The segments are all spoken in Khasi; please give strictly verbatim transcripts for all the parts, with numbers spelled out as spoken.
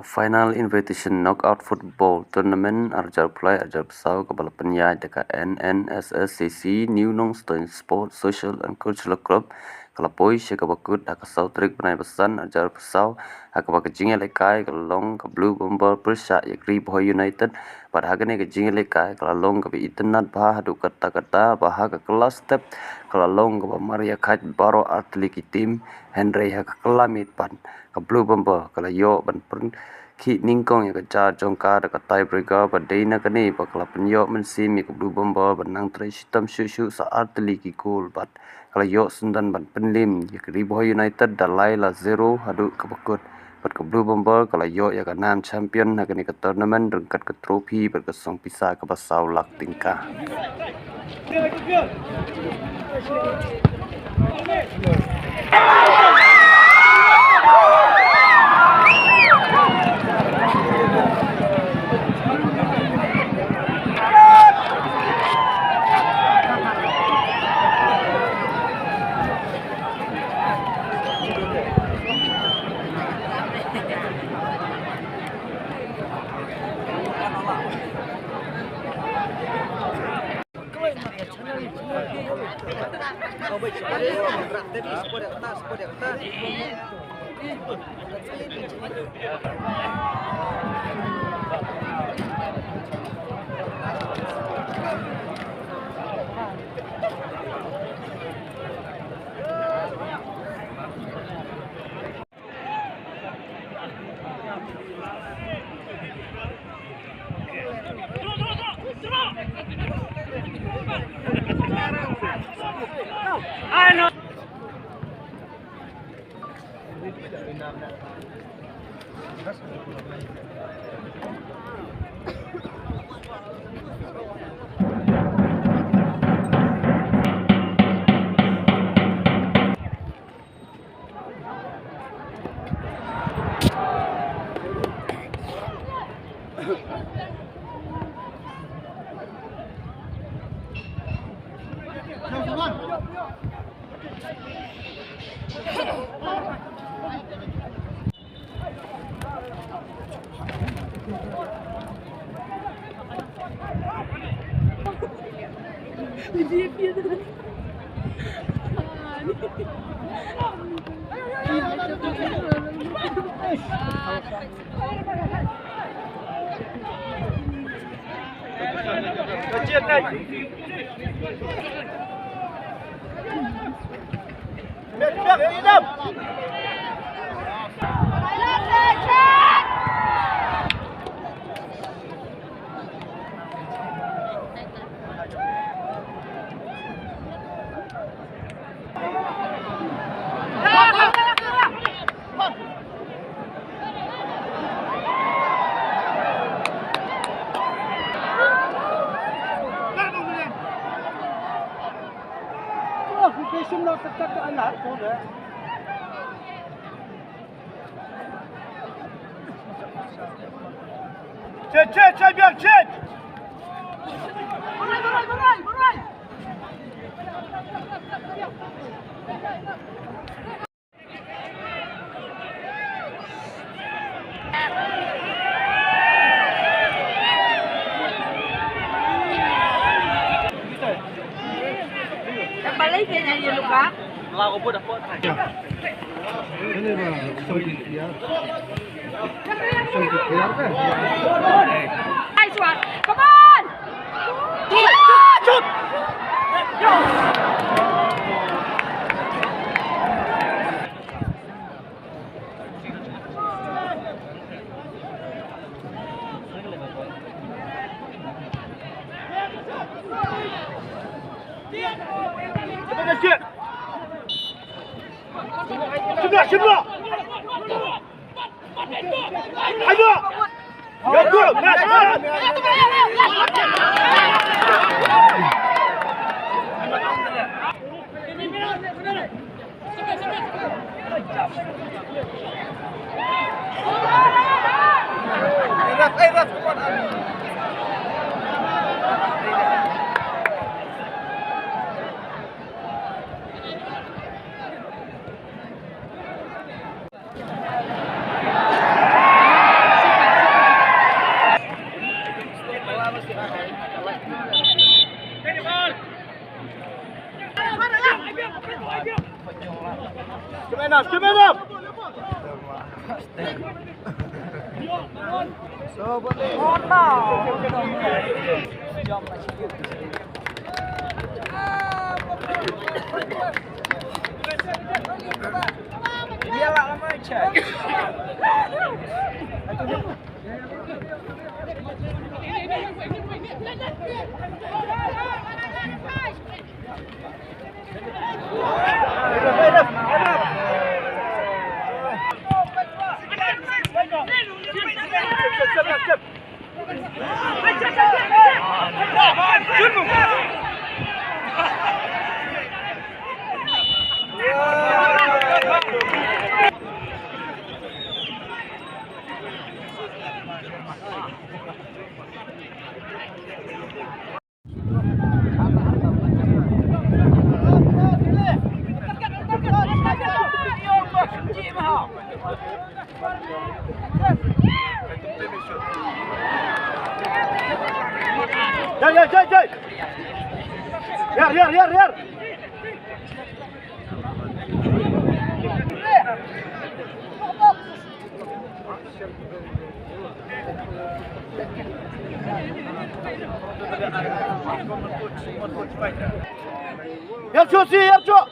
Final Invitation Knockout Football Tournament ar hajar arphew lai ar hajar arphew saw kaba la pynïaid da ka N N S S C C New Nongstoiñ Sports Social and Cultural Club ka la poi sha kaba kut ha ka saw tarik bnai ba san ar hajar arphew saw, ha kaba ka jingïalehkai ka la long ka Blue Bomber pyrshah ïa ka Ri Bhoi United, bad ha kane ka jingïalehkai ka la long kaba itynnad bha haduh katta katta, ba ha ka kylla step ka la long kaba mar ïa khaid baroh artylli ki team, hynrei ha ka kylla miet pat ka Blue Bomber ka la ïoh ban pynkhih nyngkong ïa ka jar jong ka da ka tiebreaker, bad dei na kane ba ka la pynïoh mynsiem ïa ka Blue Bomber ban nang trei shitom shuh shuh sa artylli ki goal, bad ka la ïoh syndon ban pynliem ïa ka Ri Bhoi United da lai la zero haduh kaba kut. Bad ka Blue Bomber ka la ïoh ïa ka nam champion ha kane ka tournament ryngkat ka trophy bad ka song pisa kaba saw lak tyngka. Chet, chet, chet, biang, chet. Yang paling kayaknya ya, Luka. Ini mah, Nice one. Come on. Keep it up, keep it up. Jai, jai, jai, jai. Riar, riar, riar, riar. Ïar shuh shi, ïar shuh.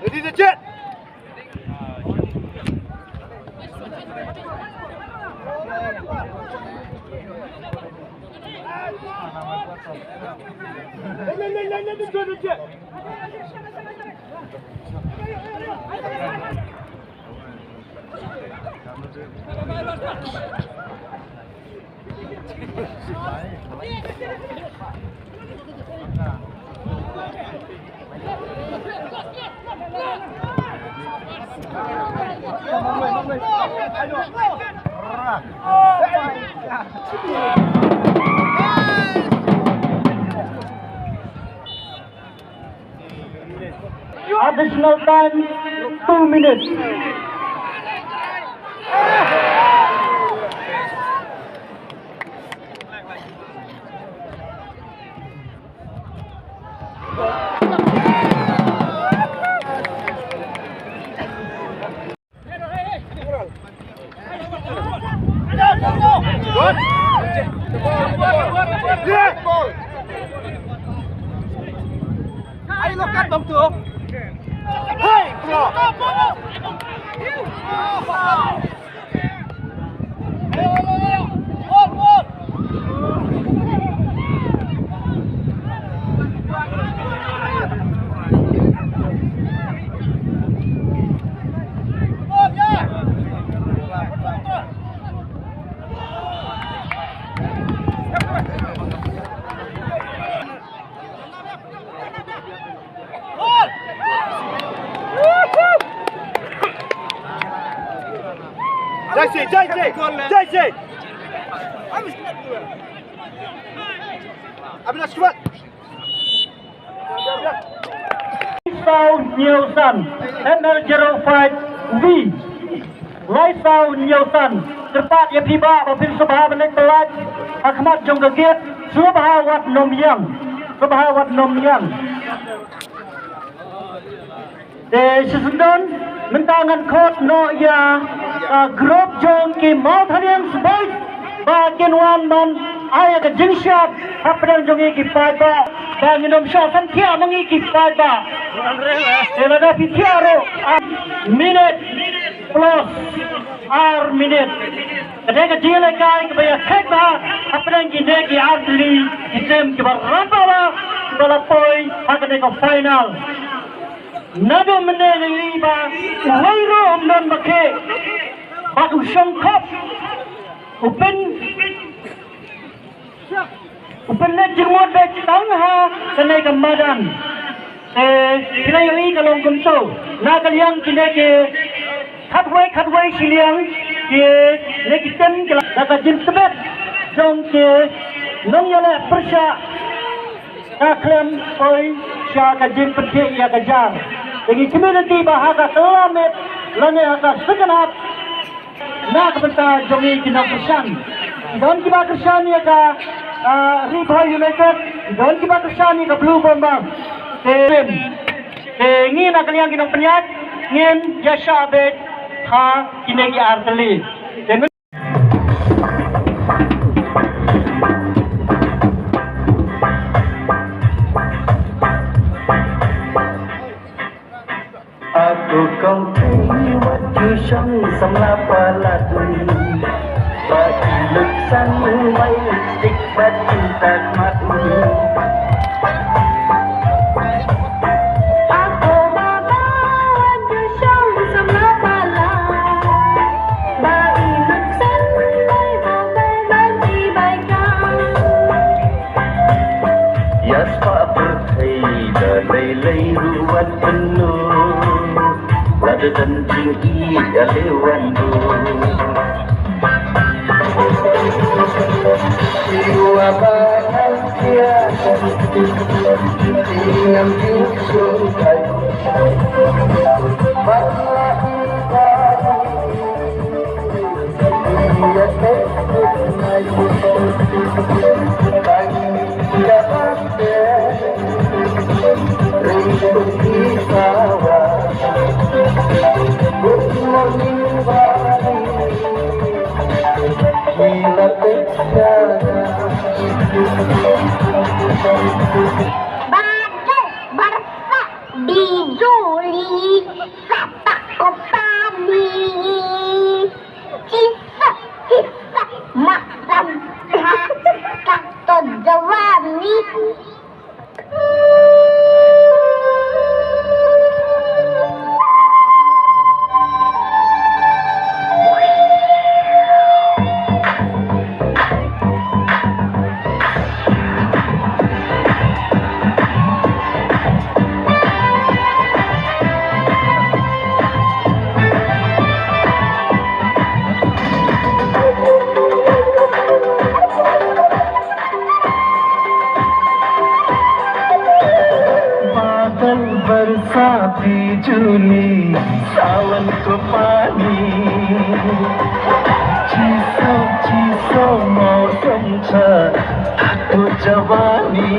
Ready to jet. Additional time, two minutes. Jai Shri, Jai Shri, Jai Shri. Abhilash Kumar. Saw hynñiew san, N R zero five V. Lai saw hynñiew san. Kyrpad ïa phi bah ba phin sngewbha ban leit pyllait ha khmat jong ka gate. Sngewbha wat nym ïeng. Sngewbha wat nym ïeng. Te shisien don mynta ngan khot noh ïa ka group jong ki Mawthadraishan Boys ba kin wan ban ai ïa ka jingshad hapdeng jong ngi ki paidbah. Ba ngin ym shah samthiah ma ngi ki paidbah. Te lada phi thiah ruh, ar minit plus ar minit. Ka dei ka jingïalehkai kaba ïakhih bha hapdeng kine ki artylli ki team kiba rangbah kiba la poi ha kane ka final. Naduh mynne ngi ïohi ba uwei ruh um don ba khih bad u shongkop u pyn u pynleit jingmut beit tang ha kane ka madan. Te kine ïohi ka long kumto na ka liang kine ki khatwei khatwei shiliang kine ki team ki la da ka jingtbit jong ki nongïaleh pyrshah ka khlem poi sha ka jingpynkhih ïa ka jar. Te ngi kmen lynti ba ha ka kylla miet lane ha ka second half na ka bynta jong ngi ki nongkyrshan. Ki don kiba kyrshan ïa ka, ah, Ri Bhoi United, ki don kiba kyrshan ïa ka Blue Bombers. Te, te ngi na ka liang ki nongpynïaid ngin ïa shah beit ha kine ki artylli. Te Aku kong tei wat ju shong samla palat. Ba i luk san mai lipstick bat i tak mat. Aku baba wat ju shong samla palat. Ba i luk san mai ba bai ban i bai ka. Ïa spah pyrthei da lei lei ruh wat pynlut. Lada don jingïeit ïa lei wan ruh. Ïa ba ngan sia. Ïa ngam ju sung kai. Ba la Badal barsa bijuli, sapak ko pani. Isa, isa, masam, tak to jawani. बादल बरसा बिजुली सावन को पानी, चीसो चीसो मौसम छ तो जवानी,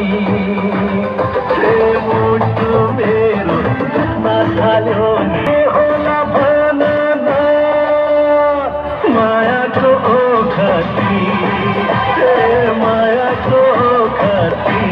हे मुटु मेरो दुखमा थाल्यो नि होला भन न, मायाको ओखती, हे मायाको ओखती।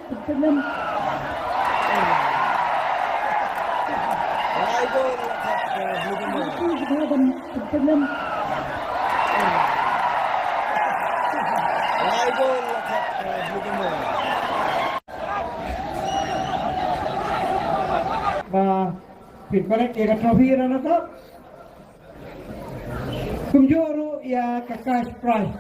Ba pynpaw ïa ka trophy ruh na ka. Kumjuh ruh ïa ka cash prize.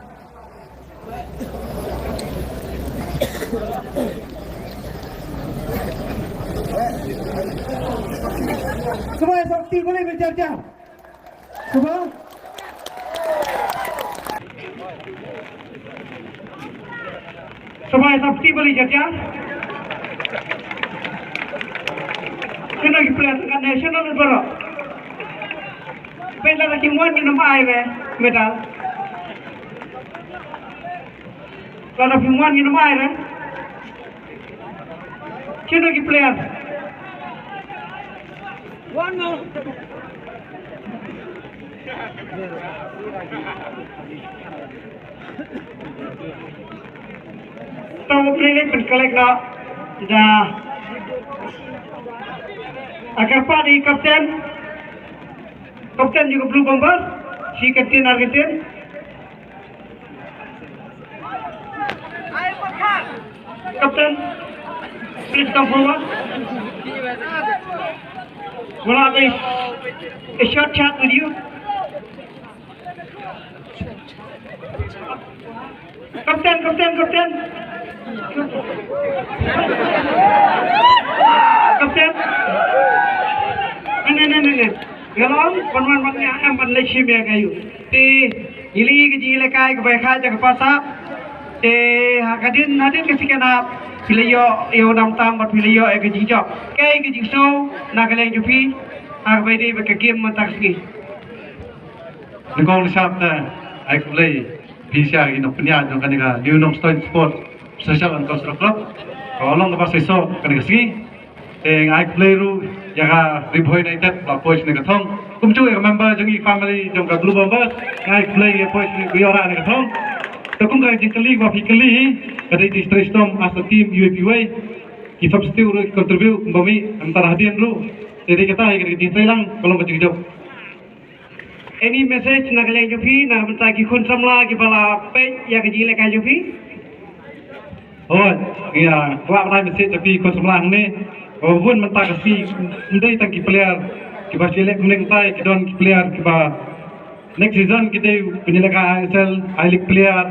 Sngewbha ïa sopti balei ba jar jar. Sngewbha. Sngewbha ïa sopti balei jar jar. Kine ki player ka national baroh. Peit lada kim wan ngin ym ai re medal. Lada kim wan ngin ym ai re. Kine ki player. One more. Tang u playlist pynkylla noh da. Kyrpad ïa i kapten. Kapten jong ka Blue Bomber. Shi kapten ar kapten. Kapten, please come forward. We'll have a, a short chat with you. Kapten, kapten, kapten. Kapten. Ane, ane, ane, ane. Nga la ong, ban wan ban ïa em ban leit shim ïa ka ïu. Te, ngi la ïohi ka jingïalehkai kaba ïakhaid da ka Passah. Te, ha ka dien, hadien ka second half, phi la ïoh ïa u nam tam bad phi la ïoh ïa ka jingjop. Kaei ka jingsngew na ka liang jong phi ha kaba ïadei bad ka game mynta ka sngi? Nyngkong nyngshap te ai khublei phi sha ki nongpynïaid jong kane ka New Nongstoiñ Sports Social and Cultural Club kaba long kaba seisoh kane ka sngi. Te nga ai khublei ruh ïa ka Ri Bhoi United ba poi shane ka thong. Kumjuh ïa ka member jong ngi family jong ka Blue Bombers, nga ai khublei ïa poi shane ba ïoh rah kane ka thong. Te kum ka jingkylli ba phi kylli, ka dei ka jingtrei shitom as a team U A P Y. Ki substitute ruh ki contribute kumba mih, mynta hadien ruh. Te dei kata ïa ka jingtrei lang ka long ka jingjop. Any message na ka liang jong phi na ka bynta ki khun samla kiba la peit ïa ka jingïalehkai jong phi? Hooid, ïa, kwah ban ai message ïa phi khun samla hangne. Ba bun mynta ka sngi ym dei tang ki player kiba shu ïaleh kumne kumtai, ki don ki player kiba next season ki dei ban ïalehkai I S L, I League player.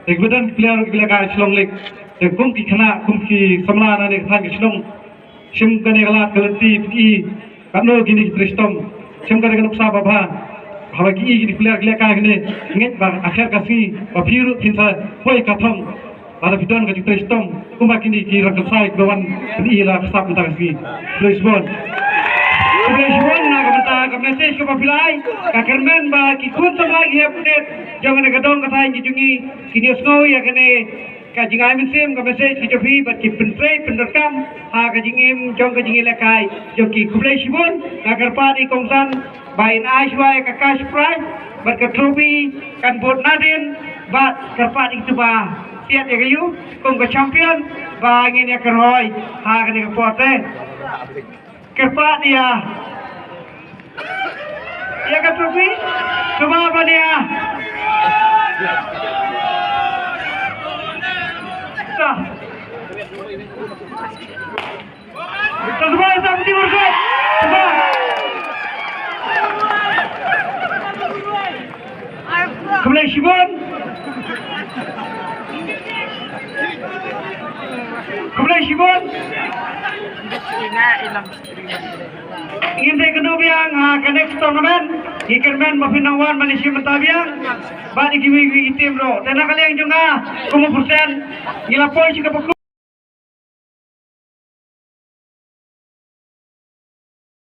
Te kiba don ki player kiba ïalehkai Shillong League. Te kum ki khynnah, kum ki samla na kane ka thaiñ ka Shillong. Shim kane ka lad ka lynti phi i katno kine ki trei shitom. Shim kane ka nuksa ba bha. Haba ki i kine ki player ki lehkai kine, ngeit ba ha kher ka sngi ba phi ruh phin sa poi ka thong. Lada phi don ka jingtrei shitom kumba kine ki rangkynsai kiba wan phin i la ka sap mynta ka sngi. Khublei shibun. Khublei shibun na ka bynta ka message kaba phi la ai. Nga kyrmen ba ki khun samla ki hep net jong kane ka dong ka thaiñ ki jong ngi kin ïohsngew ïa kane ka jingai mynsiem, ka message ka jong phi bad ki pyntrei pyndonkam ha ka jingim jong ka jingïalehkai jong ki. Khublei shibun. Nga kyrpad ïa i kongsan ba in ai shuwa ïa ka cash prize bad ka trophy kan bud nadien bad kyrpad ïa kito ba thied ïa ka ïu kum ka champion ba ngin ïa kyrhoi ha kane ka por te. Kyrpad ïa. Ïa ka trophy. Sngewbha ban ïa. Sa. Sngewbha sa pyntimur khuid. Sngewbha. Khublei shibun. Khublei shibun. Ngin sa ïakynduh biang ha ka next tournament. Ngi kyrmen ba phin nang wan ban ïashim bynta biang bad ïa kiwei kiwei ki team ruh. Te na ka liang jong nga kum u president, ngi la poi sha kaba